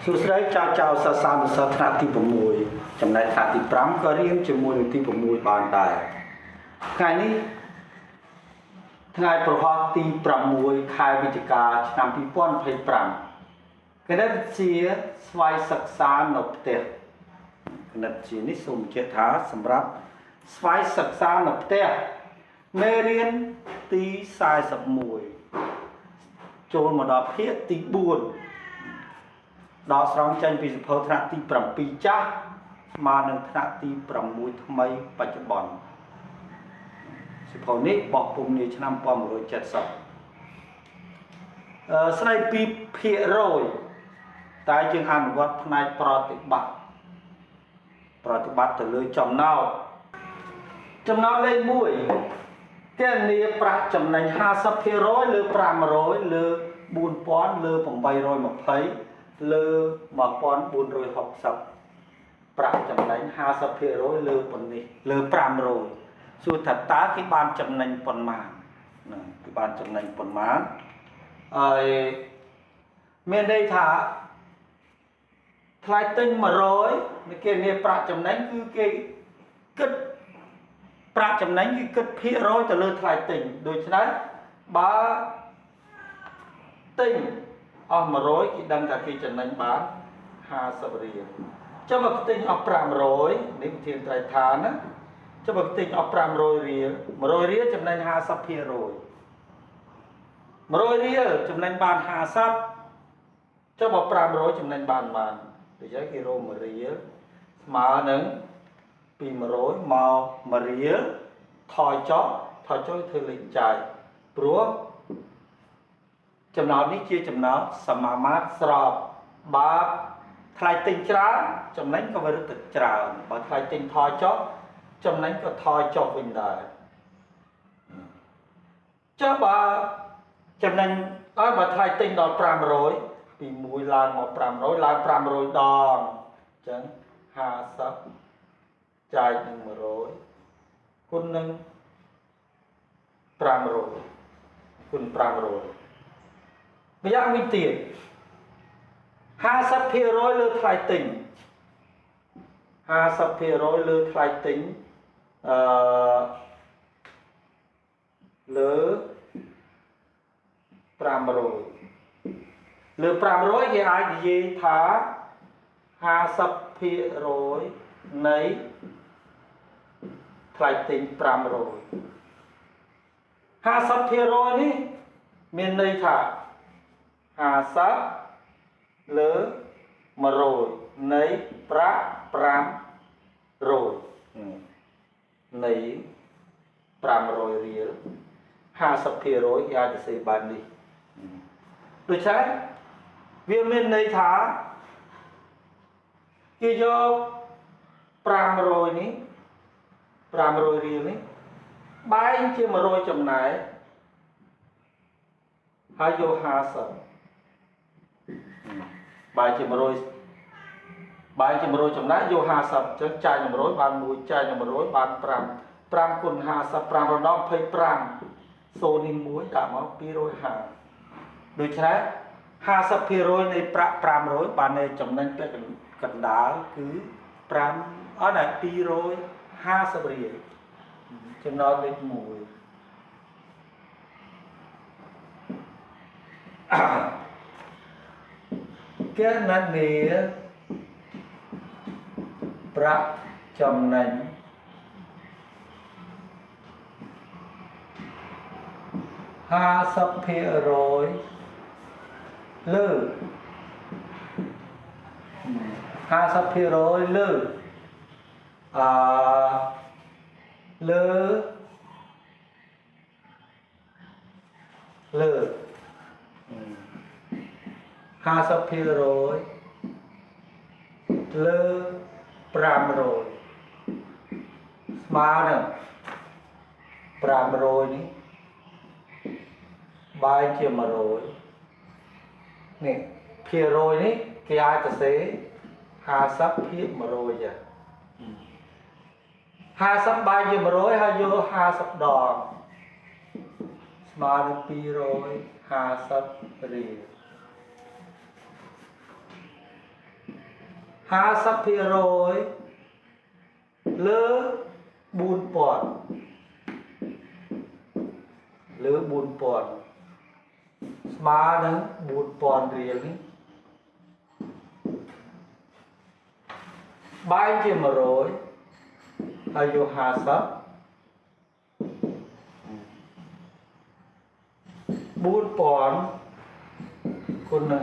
សួស្តីចៅចៅសិស្សានុសិស្សថ្នាក់ទី6ចំណែកថ្នាក់ទី5ក៏រៀនជាមួយនឹងទី6បានដែរថ្ងៃនេះថ្ងៃប្រហោះទី6ខែវិច្ឆិកាឆ្នាំ2025គណិតវិទ្យាស្វ័យសិក្សានៅផ្ទះគណិតវិទ្យានេះសូមបញ្ជាក់ថាសម្រាប់ស្វ័យសិក្សានៅផ្ទះមេរៀនទី41ចូលមកដល់ភាគទី4ដកស្រង់ចេញពីសភៅថ្នាក់ទី7ចាស់ស្មើនឹងថ្នាក់ទី6ថ្មីបច្ចុប្បន្នសភៅនេះបោះពុម្ពនាឆ្នាំ1970ស្ដីពីភាគរយតែយើងអនុវត្តផ្នែកប្រតិបត្តិទៅលើចំណោទចំណោទលេខ1គណនាប្រាក់ចំណេញ 50% លើ500លើ4000លើ820លើ1460ប្រាក់ចំណេញ 50% លើប៉ុណ្នេះលើ500សួរថាតើគេបានចំណេញប៉ុន្មានហ្នឹងគេបានចំណេញប៉ុន្មានហើយមានន័យថាថ្លៃទិញ100គេនាប្រាក់ចំណេញគឺគេគិតប្រាក់ចំណេញគឺគិតភាគរយទៅលើថ្លៃទិញដូច្នេះបើទិញអស់100គេដឹងថាគេចំណេញបាន50រៀលចុះបើទិញអស់500នេះវិធានត្រៃឋានណាចុះបើទិញអស់500រៀល100រៀលចំណេញ 50% 100រៀលចំណេញបាន50ចុះបើ500ចំណេញបានប៉ុន្មានដូច្នេះគេរក1រៀលស្មើនឹងពី100មក1រៀលថយចុះធ្វើលេខចែកព្រោះចំណោទនេះជាចំណោទសមាមាត្រស្របបើថ្លៃទិញច្រើនចំណេញក៏វារឹតតែច្រើនបើថ្លៃទិញថយចុះចំណេញក៏ថយចុះវិញដែរចុះបើចំណេញអើបើថ្លៃទិញដល់500ពី1ឡើងមក500ឡើង500ដងអញ្ចឹង50ចែកនឹង100គុណនឹង500គុណ500ម្យ៉ាងវិញទៀត 50% លើថ្លៃទិញ 50% លើថ្លៃទិញអឺលើ500លើ500គេអាចនិយាយថា 50% នៃថ្លៃទិញ500 50% នេះមានន័យថា50លើ100នៃប្រាក់500នៃ500រៀល 50% គេអាចសរសេរបែបនេះដូច្នេះវាមានន័យថាគេយក500នេះ500រៀលនេះបែងជា100ចំណែកហើយយក50បែងជា100បែងជា100ចំណែកយក50អញ្ចឹងចែក100បាន1ចែក100បាន5 5គុណ50 5រដង25 0នេះ1ដាក់មក250ដូច្នេះ 50% នៃប្រាក់500បានចំណេញពាក់កណ្ដាលគឺ5អត់ដែរ250រៀលចំណោទលេខ1គណនាប្រាក់ចំណេញ 50% លើ 50% លើអឺលើលើ 50% លើ500ស្មើនឹង500នេះបែងជា100នេះភាគរយនេះគេអាចសរសេរ50ភាគ100ចា50បែងជា100ហើយយក50ដងស្មើនឹង250រៀល 50%លើ4000លើ4000ស្មើនឹង4000រៀលនេះបែងជា100ហើយយក50 4000គុណនឹង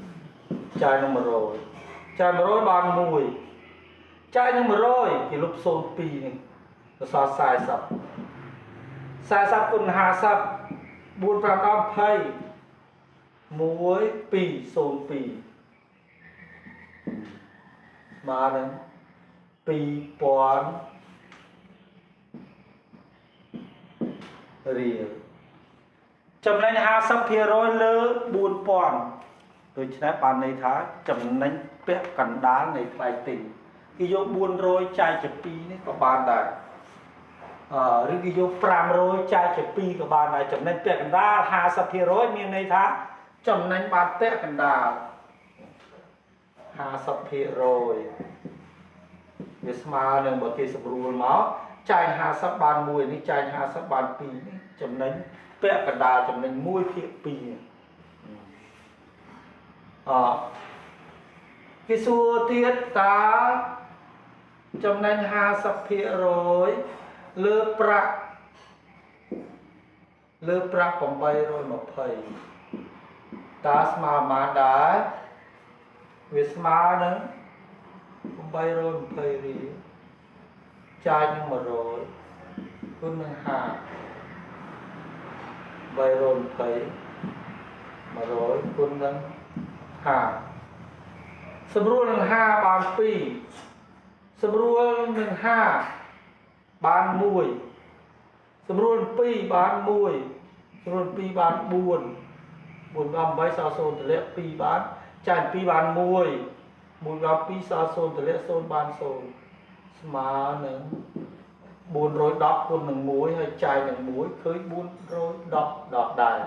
50ចាយនឹង100ចាយ100បាន1ចាយនឹង100គេលុប02នេះសសល់40 40គុណ50 4 5 10 20 1 2 0 2ស្មើនឹង2000រៀលចំណេញ50%លើ4000ដូច្នេះបានន័យថាចំណេញពាក់កណ្ដាលនៃថ្លៃទិញគេយក400ចែកជា2នេះក៏បានដែរឬគេយក500ចែកជា2ក៏បានដែរចំណេញពាក់កណ្ដាល50%មានន័យថាចំណេញបានពាក់កណ្ដាល50%វាស្មើនឹងបើគេសម្រួលមកចែក50បាន1នេះចែក50បាន2នេះចំណេញពាក់កណ្ដាលចំណេញ1/2អគេសួរទៀតតើចំណេញ50%លើប្រាក់820តើស្មើប៉ុន្មានដែរវាស្មើនឹង820រៀលចាយនឹង100គុណនឹង50 320 100គុណនឹង50សម្រួលនឹង5បាន2សម្រួលនឹង5បាន1សម្រួល2បាន1សម្រួល2បាន4 4ដល់8សល់0ទម្លាក់2បានចាញ់2បាន1 1ដល់2សល់0ទម្លាក់0បាន0ស្មើនឹង410គុណនឹង1ហើយចែកនឹង1ឃើញ410ដល់ដែរ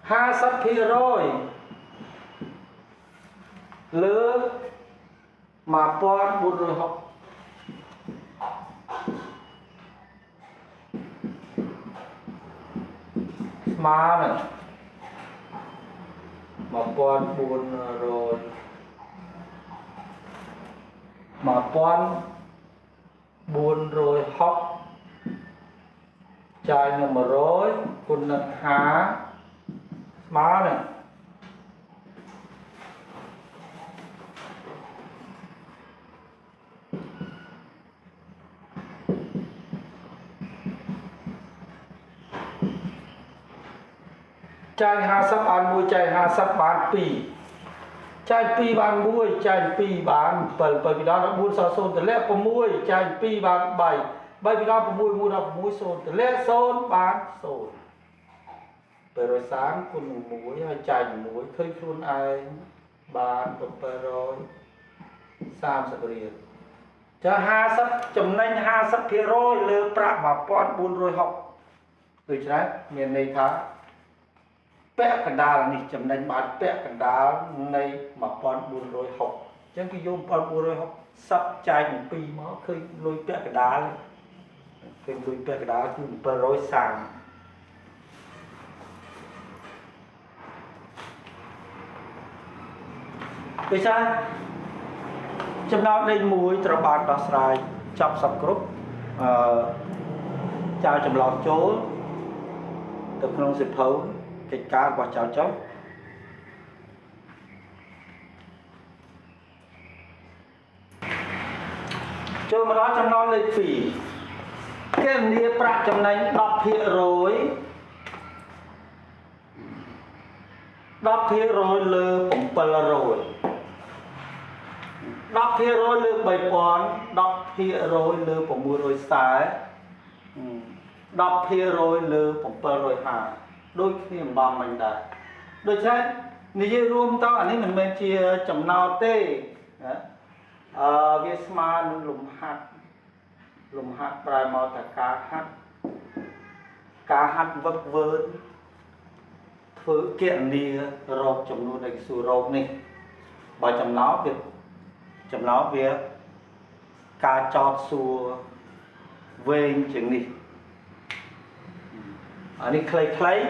50%លើ1460ស្មើនឹង1400 1460ចាយនឹង100គុណនឹង50ស្មើនឹងចាយ50បាន1ចាយ50បាន2ចាយ2បាន1ចាយ2បាន7 7ពីដល់14សល់0ទម្លាក់6ចាយ2បាន3 3ពីដល់6 1ដល់6 0ទម្លាក់0បាន0 730គុណនឹង1ហើយចែក1ឃើញខ្លួនឯងបាន730រៀលចា50ចំណេញ50%លើប្រាក់1460ដូច្នេះមានន័យថាពាក់កណ្ដាលនេះចំណេញបានពាក់កណ្ដាលនៃ1460អញ្ចឹងគេយក1460ចែកនឹង2មកឃើញលុយពាក់កណ្ដាលឃើញលុយពាក់កណ្ដាលគឺ730ដូច្នេះចំណោទលេខ1ត្រូវបានដោះស្រាយចប់សពគ្រប់ចៅចម្លងចូលទៅក្នុងសៀវភៅកិច្ចការរបស់ចៅចុះចូលមកដល់ចំណោទលេខ2គេនាប្រាក់ចំណេញ10% 10%លើ700 10%លើ3000 10%លើ640 10%លើ750ដូចគ្នាអំបំមិញដែរដូច្នេះនិយាយរួមទៅអានេះមិនមែនជាចំណោទទេណាវាស្មើនឹងលំហាត់លំហាត់ប្រែមកថាការហាត់វឹកវើ ធ្វើគណនារកចំនួនដែលគេសួររកនេះបើចំណោទវាចំណោទវាការចោតសួរវែងជាងនេះអានេះខ្លីៗ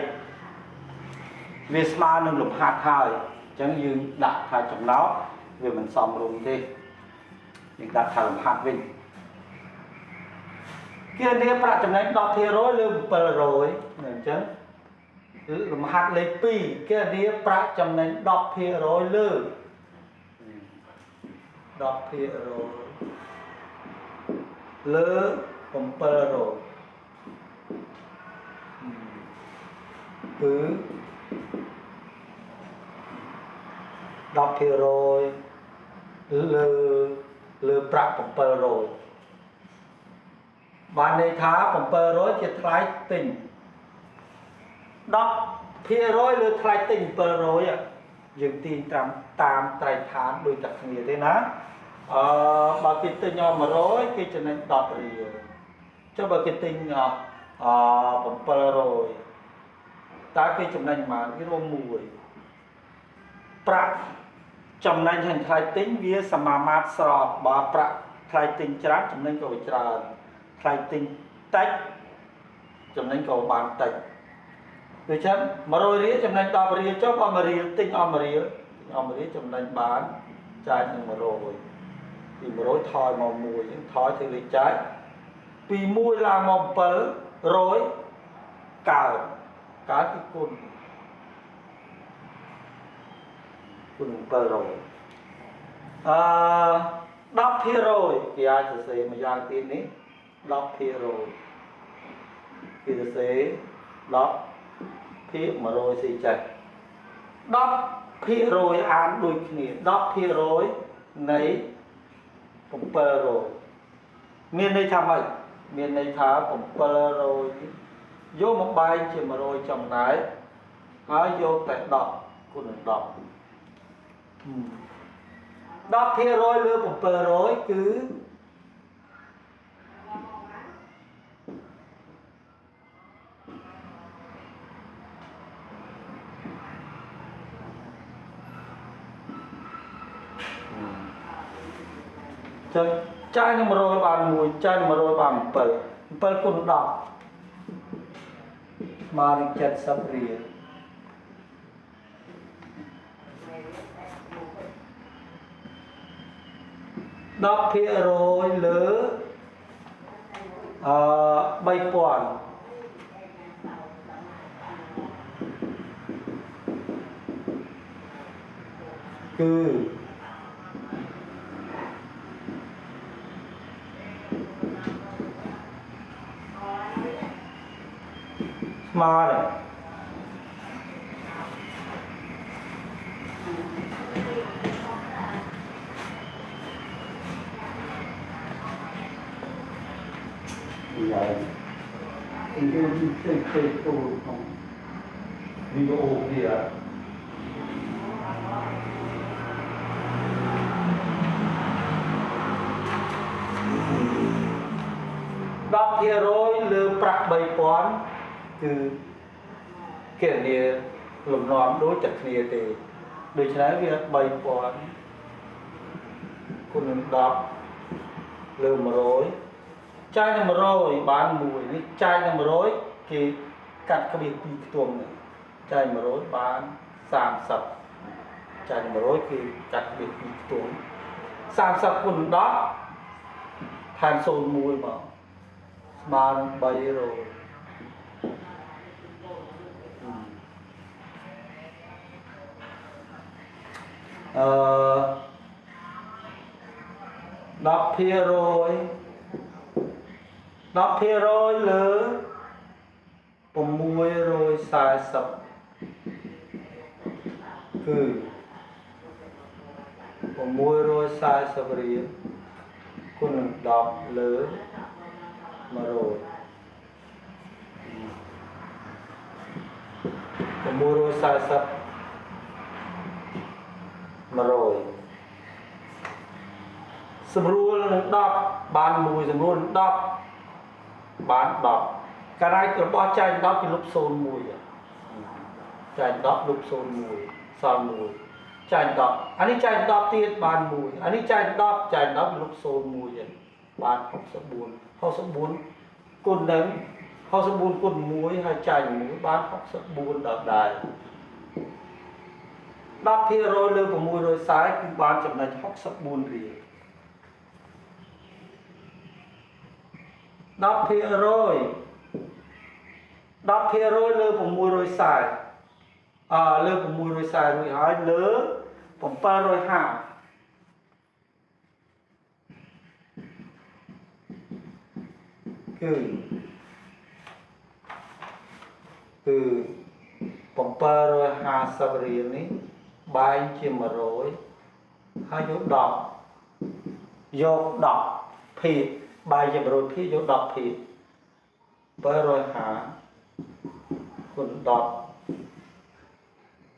វាស្មើនឹងលំហាត់ហើយអញ្ចឹងយើងដាក់ថាចំណោទវាមិនសមរម្យទេយើងដាក់ថាលំហាត់វិញគណនាប្រាក់ចំណេញ10%លើ700អញ្ចឹងលំហាត់លេខ2គណនាប្រាក់ចំណេញ10%លើ10%លើ700គឺ10%លើលើប្រាក់700បានន័យថា700ជាថ្លៃទិញ10%លើថ្លៃទិញ700យើងទាញតាមតាមត្រៃឋានដូចតែគ្នាទេណាបើគេទិញអស់100គេចំណេញ10រៀលចុះបើគេទិញអស់700តើគេចំណេញប៉ុន្មានគេរួមមួយប្រាក់ចំណេញហើយថ្លៃទិញវាសមាមាត្រស្របបើប្រាក់ថ្លៃទិញច្រើនចំណេញក៏វាច្រើនថ្លៃទិញតិចចំណេញក៏បានតិចដូច្នេះ100រៀលចំណេញ10រៀលចុះបើ1រៀលទិញអស់1រៀលទិញអស់1រៀលចំណេញបានចែកនឹង100ពី100ថយមក1អញ្ចឹងថយធ្វើលេខចែកពី1ឡើងមក700កើតកើតគឺគុណគុណ700 10%គេអាចសរសេរមួយយ៉ាងទៀតនេះ10%គេសរសេរ10ភាគ100ស៊ីចេះ10%អានដូចគ្នា10%នៃ700មានន័យថាម៉េចមានន័យថា700នេះយកមកបែងជា100ចំណែកហើយយកតែ10គុណនឹង10 10%លើ700គឺចឹងចាយនឹង100បាន1ចាយនឹង100បាន7 7គុណ10ស្មើនឹង70រៀល10%លើ3000គឺស្មើនឹងយ៉ាងនេះគេគេចូលក្នុងវីដេអូនេះ10%លើប្រាក់3000គឺគណនាលំនាំដូចតែគ្នាទេដូច្នេះវា3000គុណនឹង10លើ100ចាយនឹង100បាន1នេះចាយនឹង100គេកាត់ក្បៀស2ខ្ទង់នេះចាយ100បាន30ចាយនឹង100គេកាត់ក្បៀស2ខ្ទង់30គុណ10ថែម01មកស្មើនឹង300 10% 10%លើ640គឺ640រៀលគុណនឹង10លើ100 640 100សម្រួលនឹង10បាន1សម្រួលនឹង10បាន10កាលណារបស់ចែក10គេលុប01 ចែក10លុប01សល់1ចែក10អានេះចែក10ទៀតបាន1អានេះចែក10ចែក10លុប01ទៀតបាន64 64គុណនឹង64គុណ1ហើយចែក1បាន64ដល់ដែរ10%លើ640គឺបានចំណេញ64រៀល10% 10%លើ640លើ640រួចហើយលើ750គឺ750រៀលនេះបែងជា100ហើយយក10យក10ភាគបែងជា100ភាគយក10ភាគ750គុណ10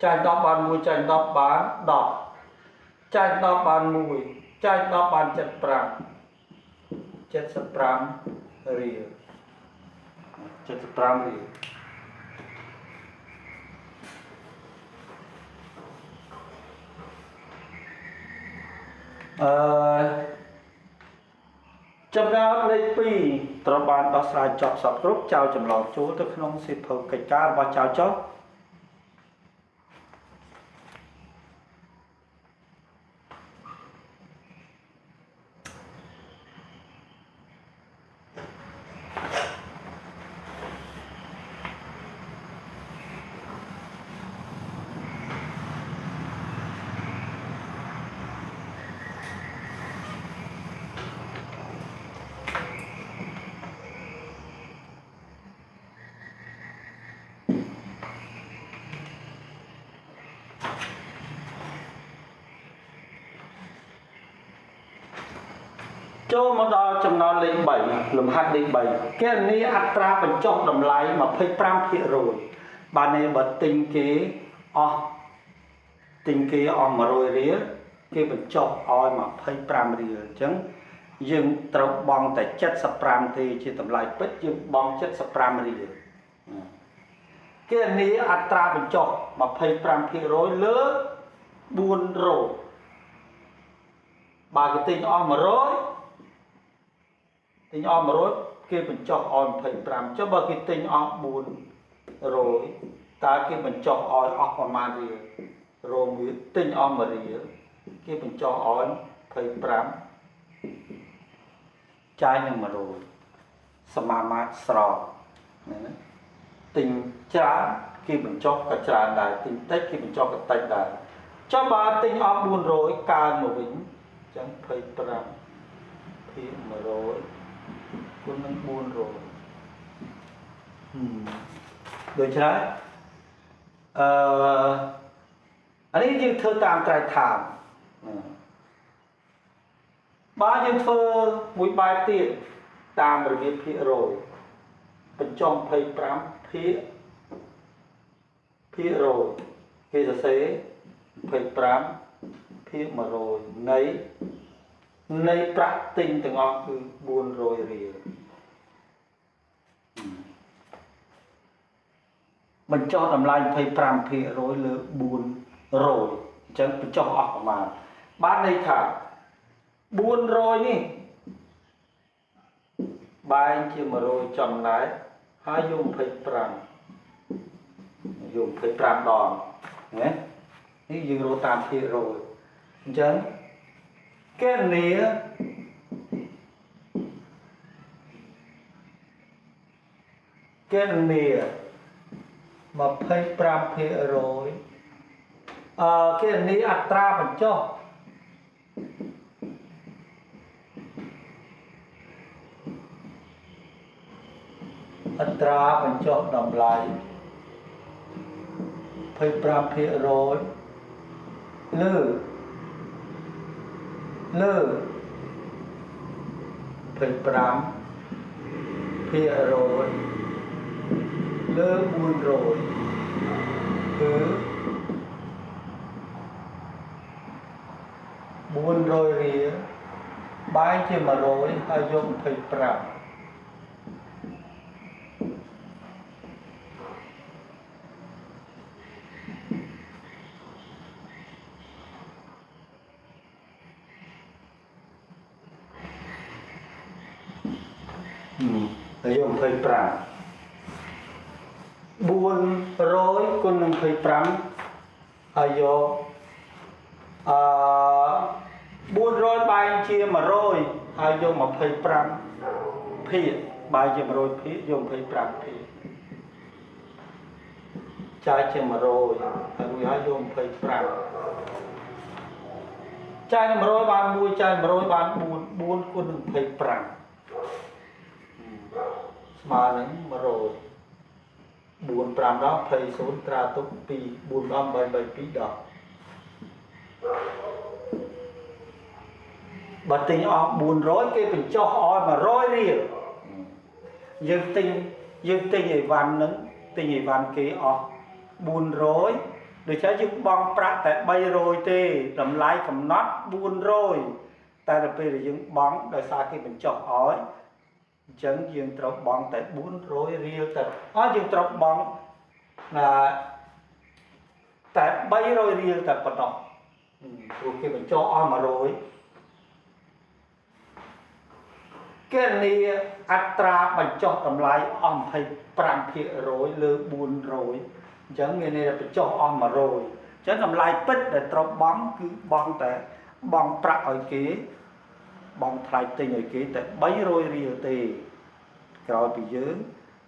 ចែក10បាន1ចែក10បាន10ចែក10បាន1ចែក10បាន75 75រៀល75រៀលចំណោទលេខ2ត្រូវបានដោះស្រាយចប់សពគ្រប់ចៅចម្លងចូលទៅក្នុងសៀវភៅកិច្ចការរបស់ចៅចុះចូលមកដល់ចំណោទលេខ3លំហាត់លេខ3គណនាអត្រាបញ្ចុះតម្លៃ 25% បានន័យបើទិញគេអស់100រៀលគេបញ្ចុះឲ្យ25រៀលអញ្ចឹងយើងត្រូវបង់តែ75ទេជាតម្លៃពិតយើងបង់75រៀលគណនាអត្រាបញ្ចុះ 25% លើ400បើគេទិញអស់100ទិញអស់100គេបញ្ចុះឲ្យ25ចុះបើគេទិញអស់400តើគេបញ្ចុះឲ្យអស់ប្រមាណរៀលរោមវាទិញអស់1រៀលគេបញ្ចុះឲ្យ25ចាយនឹង100សមាមាត្រស្របណាទិញច្រើនគេបញ្ចុះក៏ច្រើនដែរទិញតិចគេបញ្ចុះក៏តិចដែរចុះបើទិញអស់400កើនមកវិញអញ្ចឹង25ភាគ100គុណនឹង400ដូច្នេះអានេះយើងធ្វើតាមត្រៃឋានបើយើងធ្វើមួយបែបទៀតតាមរបៀបភាគរយបញ្ចុះ25ភាគរយគេសរសេរ25ភាគ100នៃប្រាក់ទិញទាំងអស់គឺ400រៀលបញ្ចុះតម្លៃ 25% លើ400អញ្ចឹងបញ្ចុះអស់ប្រមាណបានន័យថា400នេះបែងជា100ចំណែកហើយយក25យក25ដងណានេះយើងរកតាមភាគរយអញ្ចឹងគណនា 25% គណនាអត្រាបញ្ចុះអត្រាបញ្ចុះតម្លៃ 25% លើ 25% លើ400គឺ400រៀលបែងជា100ហើយយក25 ហើយយក25 400គុណនឹង25ហើយយកអឺ400បែងជា100ហើយយក25ភាគបែងជា100ភាគយក25ភាគចាយជា100ហើយរួចហើយយក25ចាយ100បាន1ចាយ100បាន4 4គុណនឹង25ស្មើនឹង100 4 5ដល់20 0ត្រាទុក2 4ដល់8 3 2ដល់បើទិញអស់400គេបញ្ចុះឲ្យ100រៀលយើងទិញអីវ៉ាន់ហ្នឹងទិញអីវ៉ាន់គេអស់400ដូច្នេះយើងបង់ប្រាក់តែ300ទេតម្លៃកំណត់400តែដល់ពេលដែលយើងបង់ដោយសារគេបញ្ចុះឲ្យអញ្ចឹងយើងត្រូវបង់តែ400រៀលតែអស់យើងត្រូវបង់តែ300រៀលតែប៉ុណ្ណោះព្រោះគេបញ្ចុះអស់100គណនាអត្រាបញ្ចុះតម្លៃអស់25%លើ400អញ្ចឹងមានន័យថាបញ្ចុះអស់100អញ្ចឹងតម្លៃពិតដែលត្រូវបង់គឺបង់តែបង់ប្រាក់ឲ្យគេបង់ថ្លៃទិញឲ្យគេតែ300រៀលទេក្រោយពីយើង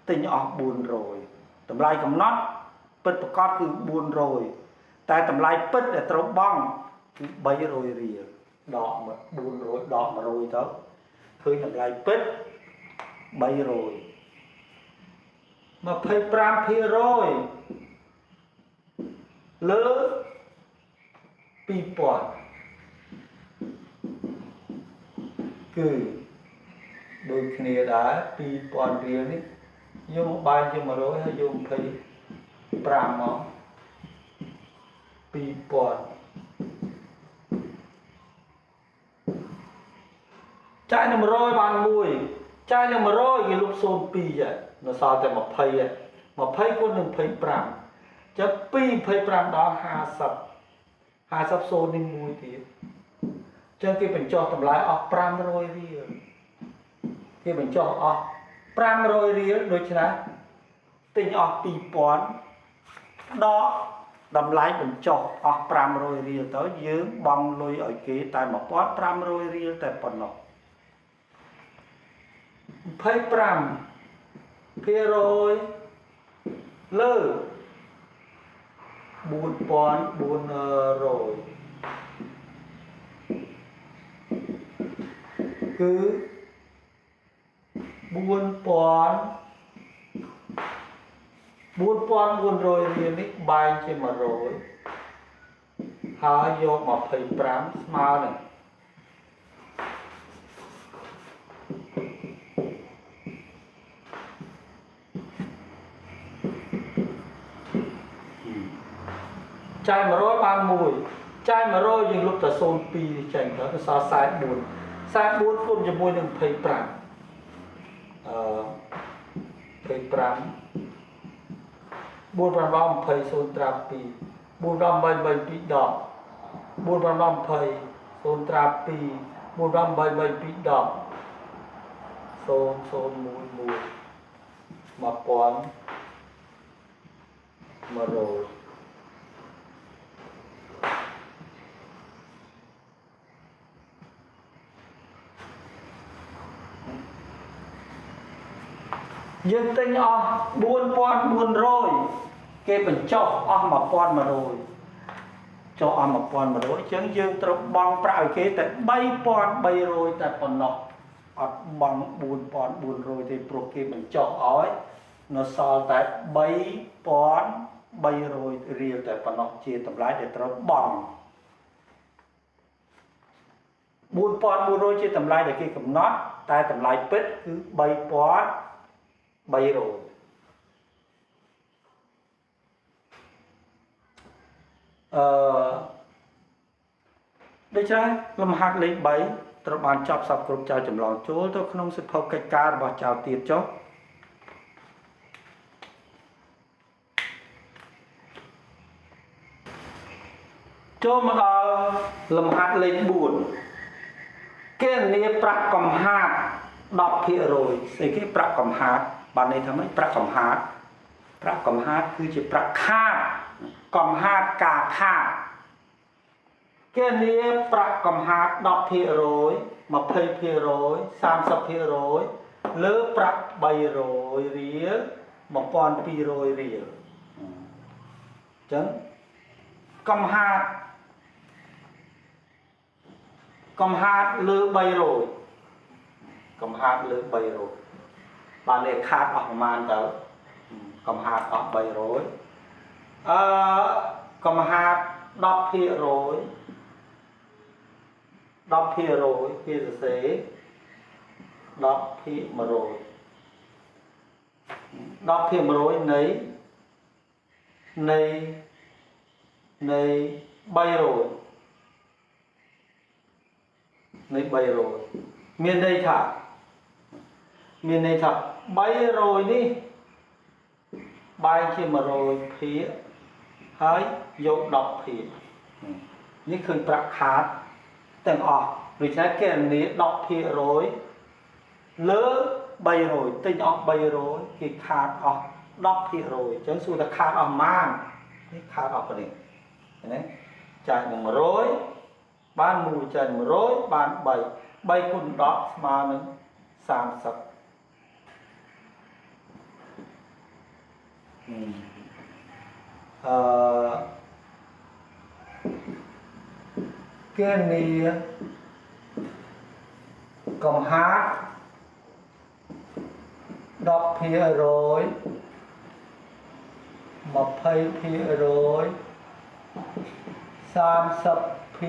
ទិញអស់400តម្លៃកំណត់ពិតប្រាកដគឺ400តែតម្លៃពិតដែលត្រូវបង់គឺ300រៀលដក400ដក100ទៅឃើញតម្លៃពិត300 25%លើ2000គឺដូចគ្នាដែរ2000រៀលនេះយកមកបែងជា100ហើយយក25មក2000ចាយនឹង100បាន1ចាយនឹង100គេលុប02នៅសល់តែ20 20គុណនឹង25ចឹង2 25ដល់50 50សូន្យនេះមួយទៀតចឹងគេបញ្ចុះតម្លៃអស់500រៀលគេបញ្ចុះអស់500រៀលដូច្នេះទិញអស់2000ដកតម្លៃបញ្ចុះអស់500រៀលទៅយើងបង់លុយឲ្យគេតែ1500រៀលតែប៉ុណ្ណោះ25%លើ4400គឺ4400រៀលនេះបែងជា100ហើយយក25ស្មើនឹងចាយ100បាន1ចាយ100យើងលុបតែ02ចេញទៅសល់44 44គុណជាមួយនឹង25 25 4 5 20 0ត្រា2 4 8 3 2 10 4 5 20 0ត្រា2 4 8 3 2 10 0 0 1 1 1100យើងទិញអស់4400គេបញ្ចុះអស់1100ចុះអស់1100អញ្ចឹងយើងត្រូវបង់ប្រាក់ឲ្យគេតែ3300តែប៉ុណ្ណោះអត់បង់4400ទេព្រោះគេបញ្ចុះឲ្យនៅសល់តែ3300រៀលតែប៉ុណ្ណោះជាតម្លៃដែលត្រូវបង់4400ជាតម្លៃដែលគេកំណត់តែតម្លៃពិតគឺ3300ដូច្នេះលំហាត់លេខ3ត្រូវបានចប់សពគ្រប់ចៅចម្លងចូលទៅក្នុងសៀវភៅកិច្ចការរបស់ចៅទៀតចុះចូលមកដល់លំហាត់លេខ4គណនាប្រាក់កំហាត 10%ស្អីគេប្រាក់កំហាតបានន័យថាម៉េចប្រាក់កំហាតប្រាក់កំហាតគឺជាប្រាក់ខាតកំហាតការខាតគេនាប្រាក់កំហាត10% 20% 30%លើប្រាក់300រៀល1200រៀលអញ្ចឹងកំហាតកំហាតលើ300កំហាតលើ300បាននេះខាតអស់ប្រមាណទៅកំហាតអស់300កំហាត10% 10%គេសរសេរ10ភាគ100 10ភាគ100នៃនៃនៃ300នៃ300មានន័យថា300នេះបែងជា100ភាគហើយយក10ភាគនេះឃើញប្រាក់ខាតទាំងអស់ដូច្នេះគេនា10%លើ300ទិញអស់300គេខាតអស់10%អញ្ចឹងសួរថាខាតអស់ប៉ុន្មាននេះខាតអស់ប៉ុណ្នេះណាចាយនឹង100បាន1ចាយ100បាន3 3គុណ10ស្មើនឹង30គេនាកំហាត10% 20% 30%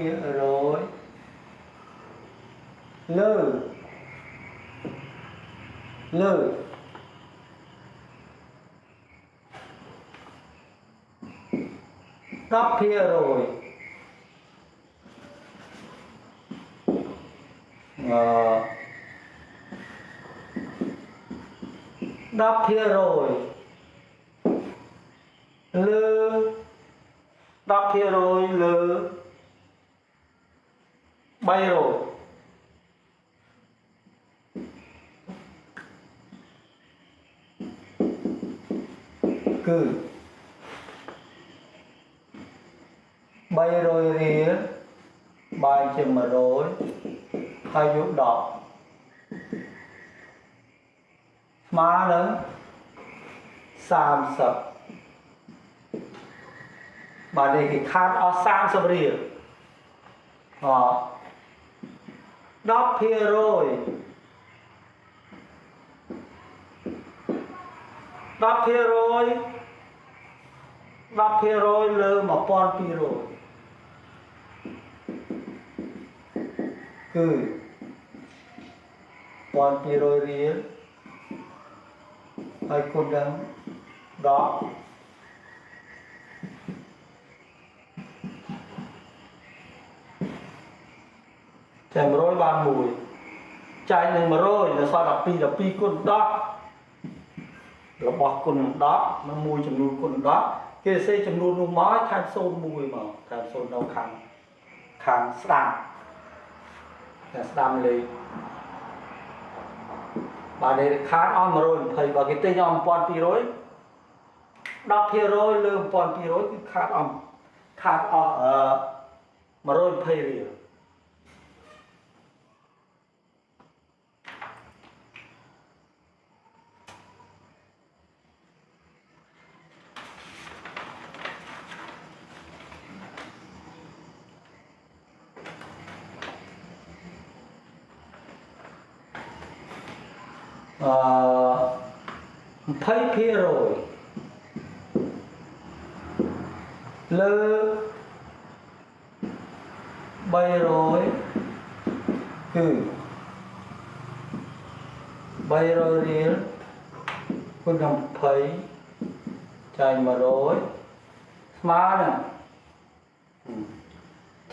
លើលើ10% 10%លើ10%លើ300គឺ300រៀលបែងជា100ហើយយក10ស្មើនឹង30បាទនេះគេខាតអស់30រៀលអ10% 10% 10%លើ1200គឺ1200រៀលហើយគុណនឹង10ចាយ100បាន1ចាយនឹង100នៅសល់12 12គុណ10របស់គុណ10នឹងមួយចំនួនគុណ10គេសេចំនួននោះមកថែម01មកថែម0នៅខាងស្ដាំខាងស្ដាំលេខបាទនេះខាតអស់120បើគេទិញអស់1200 10%លើ1200គឺខាតអស់120រៀល20%លើ300គឺ300រៀលគុណនឹង20ចាយ100ស្មើនឹង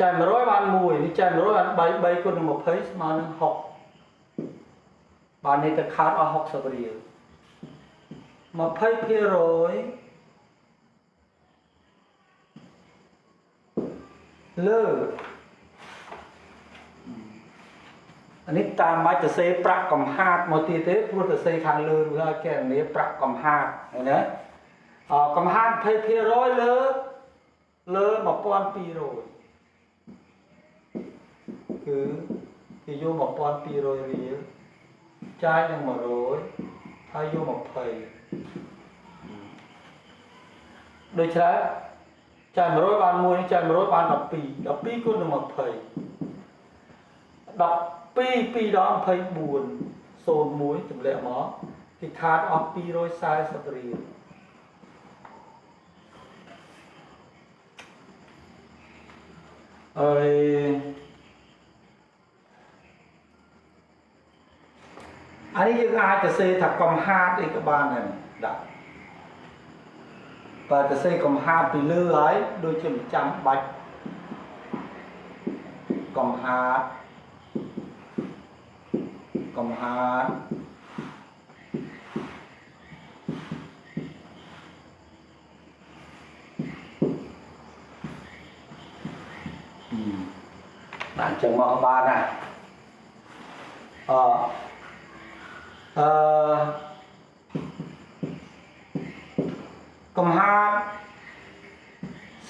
ចាយ100បាន1នេះចាយ100បាន3 3គុណនឹង20ស្មើនឹង6បាននេះទៅខាតអស់60រៀល20% លើ អានេះតាមបាច់ទៅសេប្រាក់កំហាតមកទៀតទេព្រោះទៅសេខាងលើរួចហើយកណនាប្រាក់កំហាតឃើញទេអកំហាត20%លើលើ1200គឺគេយក1200រៀលចាយនឹង100ហើយយក20ដូច្នេះចាយ100បាន1ចាយ100បាន12 12គុណនឹង20 12 2ដល់24 01ទម្លាក់មកគេខាតអស់240រៀលហើយអានេះយើងអាចទៅសេថាកំហាតអីក៏បានដែរដាក់បើទៅសេកំហាតពីលើហើយដូចជាមិនចាំបាច់កំហាតកំហាតបានចឹងមកបានណាអអឺកំហាត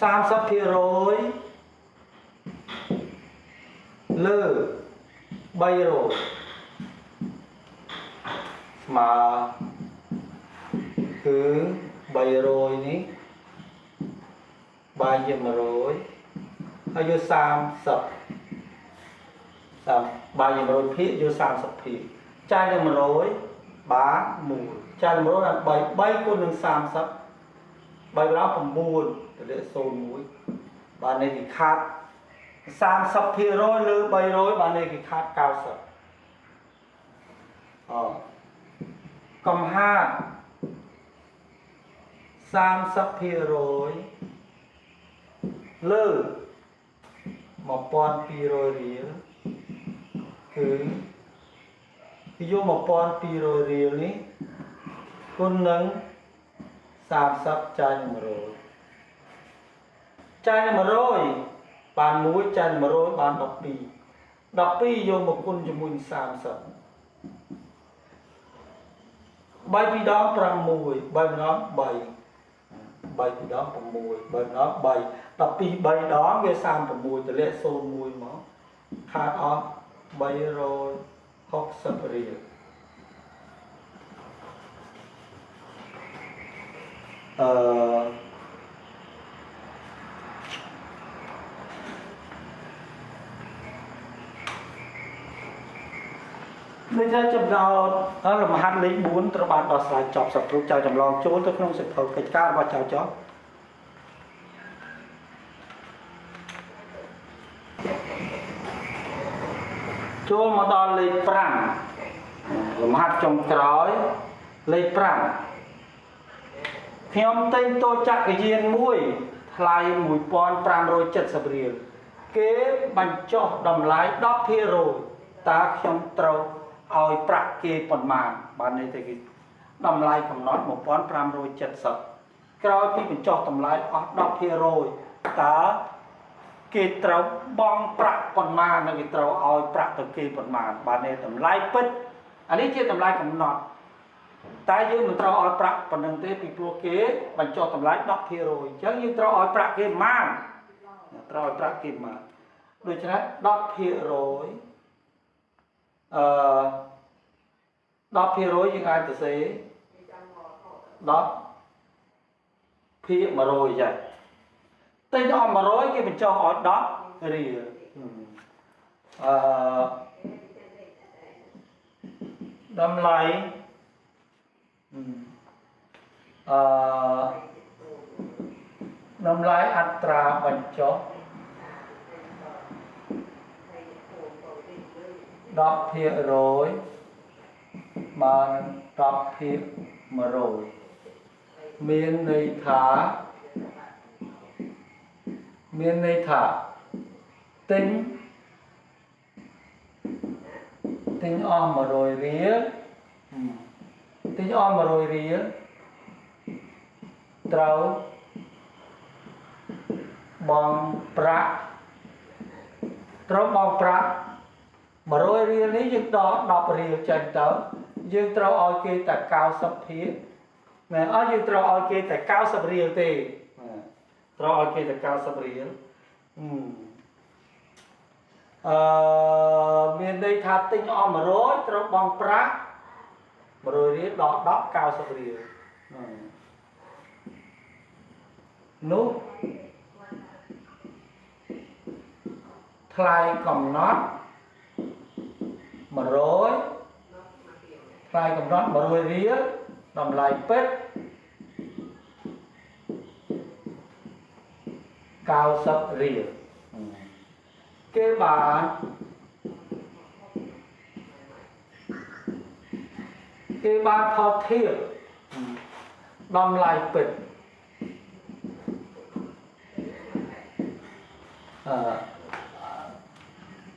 30%លើ300ស្មើគឺ300នេះបែងជា100ហើយយក30 30បែងជា100ភាគយក30ភាគចាយនឹង100បាន1ចាយនឹង100បាន3 3គុណនឹង30 3ដល់9ទលាក់01បាននេះគេខាត់30%លើ300បាននេះគេខាត់90អកំហាត30%លើ1200រៀលគឺគេយក1200រៀលនេះគុណនឹង30ចាយ100ចាយ100បាន1ចាយ100បាន12 12យកមកគុណជាមួយនឹង30 3ពីរដង6 3ម្ដង3 3ពីរដង6 3ម្ដង3 12 3ដងវា36ទម្លាក់01មកខាតអស់360រៀលអឺនេះថាចំណោទលំហាត់លេខ4ត្រូវបានដោះស្រាយចប់សព្វគ្រប់ចៅចម្លងចូលទៅក្នុងសៀវភៅកិច្ចការរបស់ចៅចោះចូលមកដល់លេខ5លំហាត់ចុងក្រោយលេខ5ខ្ញុំទិញតូចចក្រយានមួយថ្លៃ1570រៀលគេបញ្ចុះតម្លៃ10%តើខ្ញុំត្រូវឲ្យប្រាក់គេប៉ុន្មានបានន័យថាគេតម្លៃកំណត់1570ក្រោយពីបញ្ចុះតម្លៃអស់10%តើគេត្រូវបង់ប្រាក់ប៉ុន្មាននិងគេត្រូវឲ្យប្រាក់ទៅគេប៉ុន្មានបានន័យតម្លៃពិតអានេះជាតម្លៃកំណត់តែយើងមិនត្រូវឲ្យប្រាក់ប៉ុណ្្នឹងទេពីព្រោះគេបញ្ចុះតម្លៃ10%អញ្ចឹងយើងត្រូវឲ្យប្រាក់គេប៉ុន្មានត្រូវឲ្យប្រាក់គេប៉ុន្មានដូច្នេះ10%អឺ10%យើងអាចទៅសេ10ភាគ100ចាទិញអស់100គេបញ្ចុះឲ្យ10រៀលអឺតម្លៃអឺតម្លៃអត្រាបញ្ចុះ10%បាន10ភាគ100មានន័យថាទិញអស់100រៀលទិញអស់100រៀលត្រូវបង់ប្រាក់ត្រូវបង់ប្រាក់ 100រៀលនេះយើងដក10រៀលចេញទៅយើងត្រូវឲ្យគេតែ90ភាគណែអត់យើងត្រូវឲ្យគេតែ90រៀលទេត្រូវឲ្យគេតែ90រៀលអឺមានន័យថាទិញអស់100ត្រូវបង់ប្រាក់100រៀលដក10 90រៀលនោះថ្លៃកំណត់100ថ្លៃកំណត់100រៀលតម្លៃពិត90រៀលគេបានផលធៀបតម្លៃពិត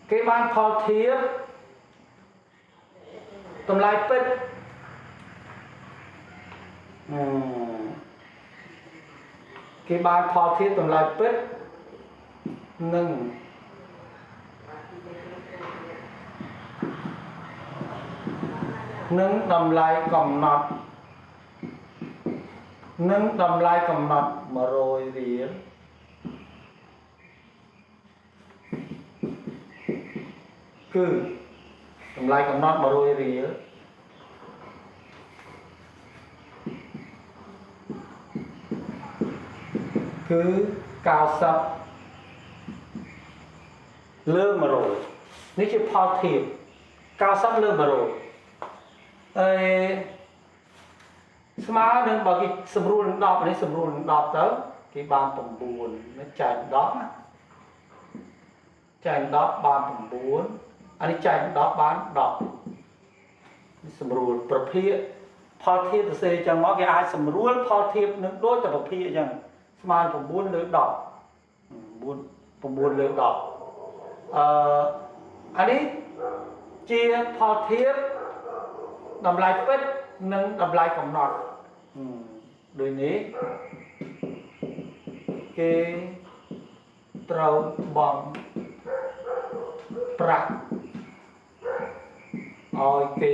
គេបានផលធៀបតម្លៃពិតគេបានផលធៀបតម្លៃពិតនិងតម្លៃកំណត់និងតម្លៃកំណត់100រៀលគឺតម្លៃកំណត់100រៀលគឺ90លើ100នេះជាផលធៀប90លើ100អេស្មើនឹងបើគេសម្រួលនឹង10នេះសម្រួលនឹង10ទៅគេបាន9នេះចែក10ណាចែក10បាន9អានេះចែក10បាន10នេះសម្រួលប្រភាគផលធៀបសរសេរចឹងមកគេអាចសម្រួលផលធៀបនឹងដូចតែប្រភាគចឹងស្មើ9លើ10 9លើ10អានេះជាផលធៀបតម្លៃពិតនិងតម្លៃកំណត់ដូចនេះគេត្រូវបង់ប្រាក់ឲ្យគេ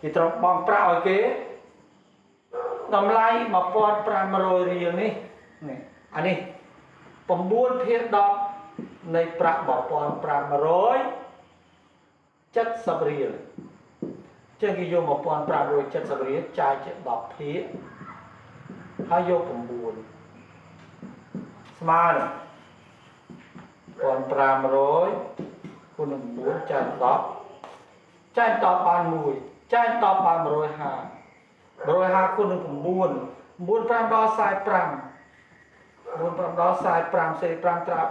គេត្រូវបង់ប្រាក់ឲ្យគេតម្លៃ1500រៀលនេះនេះអានេះ9ភាគ10នៃប្រាក់1570រៀលចឹងគេយក1570រៀលចាយជា10ភាគហើយយក9ស្មើនឹង1500គុណនឹង9ចែក10ចែក10បាន1ចែក10បាន150 150គុណនឹង9 9 5ដល់45 9 5ដល់45សេ5ត្រា4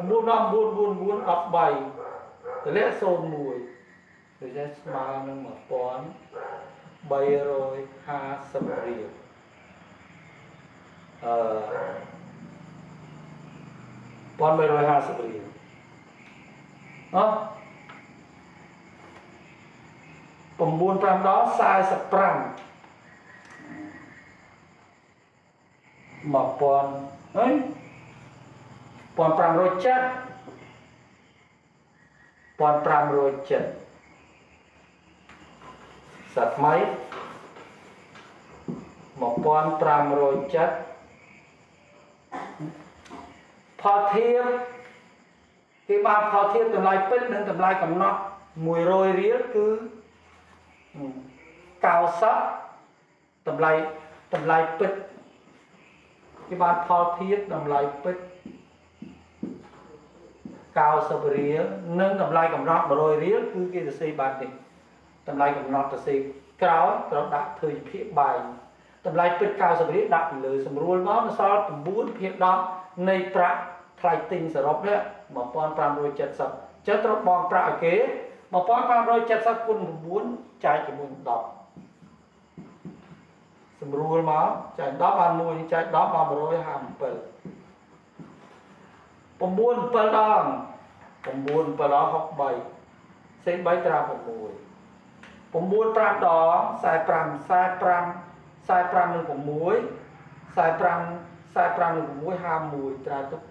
9ដល់9 9 9 13ទម្លាក់01ដូច្នេះស្មើនឹង1350រៀល1350រៀលអោះ9 5ដល់45 1000អី1570 1570សាថ្មី1570ផលធៀបគេបានផលធៀបតម្លៃពិតនិងតម្លៃកំណត់100រៀលគឺ90តម្លៃពិតគេបានផលធៀបតម្លៃពិត90រៀលនិងតម្លៃកំណត់100រៀលគឺគេសរសេរបែបនេះតម្លៃកំណត់សរសេរក្រោយត្រូវដាក់ធ្វើជាភាគបែងតម្លៃពិត90រៀលដាក់ពីលើសម្រួលមកនៅសល់9ភាគ10នៃប្រាក់ថ្លៃទិញសរុបនេះ1570ចឹងត្រូវបង់ប្រាក់ឲ្យគេ1570គុណ9ចែកជាមួយ10សម្រួលមកចែក10បាន1ចែក10បាន157 9 7ដង9 7ដល់63សេ3ត្រា6 9 5ដង45 45 45នឹង6 45 45នឹង6 51ត្រាទុក5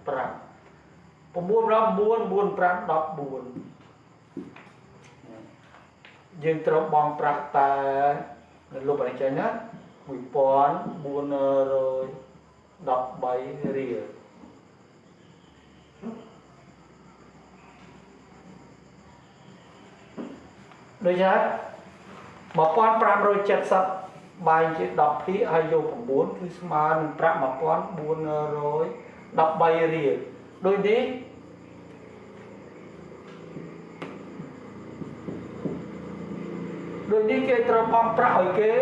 9ដល់9 9 5 14 យើងត្រូវបង់ប្រាក់តែលុបអីចេញណា1413រៀលដូច្នេះ1570បែងជា10ភាគហើយយក9គឺស្មើនឹងប្រាក់1413រៀលដូចនេះដូចនេះគេត្រូវបង់ប្រាក់ឲ្យគេ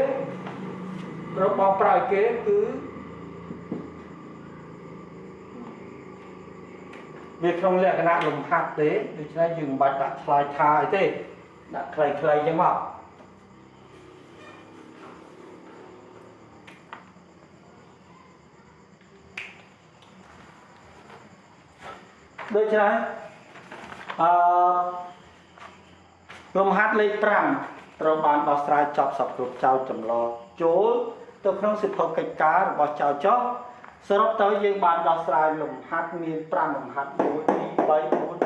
ត្រូវបង់ប្រាក់ឲ្យគេគឺវាក្នុងលក្ខណៈលំហាត់ទេដូច្នេះយើងមិនបាច់ដាក់ឆ្លើយថាអីទេដាក់ខ្លីៗអញ្ចឹងមកដូច្នេះអឺលំហាត់លេខ5ត្រូវបានដោះស្រាយចប់សពគ្រប់ចៅចម្លងចូលទៅក្នុងសិភៅកិច្ចការរបស់ចៅចោះសរុបទៅយើងបានដោះស្រាយលំហាត់មាន5លំហាត់1 2 3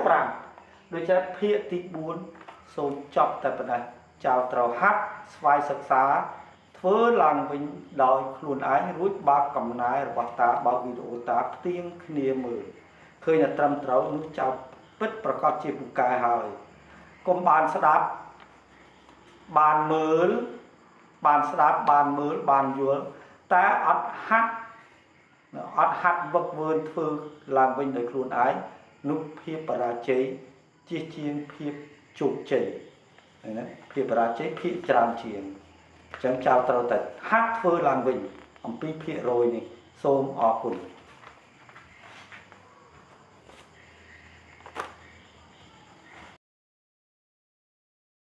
4 5ដូច្នេះភាគទី4សូមចប់តែប៉ុណ្ណេះចៅត្រូវហាត់ស្វ័យសិក្សាធ្វើឡើងវិញដោយខ្លួនឯងរួចបើកកំណែរបស់តាបើកវីដេអូតាផ្ទៀងគ្នាមើលឃើញតែត្រឹមត្រូវនោះចៅពិតប្រកបជាពូកែហើយកុំបានស្ដាប់បានមើលបានស្ដាប់បានមើលបានយល់តែអត់ហាត់អត់ហាត់វឹកវើធ្វើឡើងវិញដោយខ្លួនឯងនោះភាពបរាជ័យជាជាងភាពជោគជ័យហ្នឹងណាភាពបរាជ័យភាគច្រើនជាងអញ្ចឹងចៅត្រូវតែហាត់ធ្វើឡើងវិញអំពីភាគរយនេះសូមអរគុណ។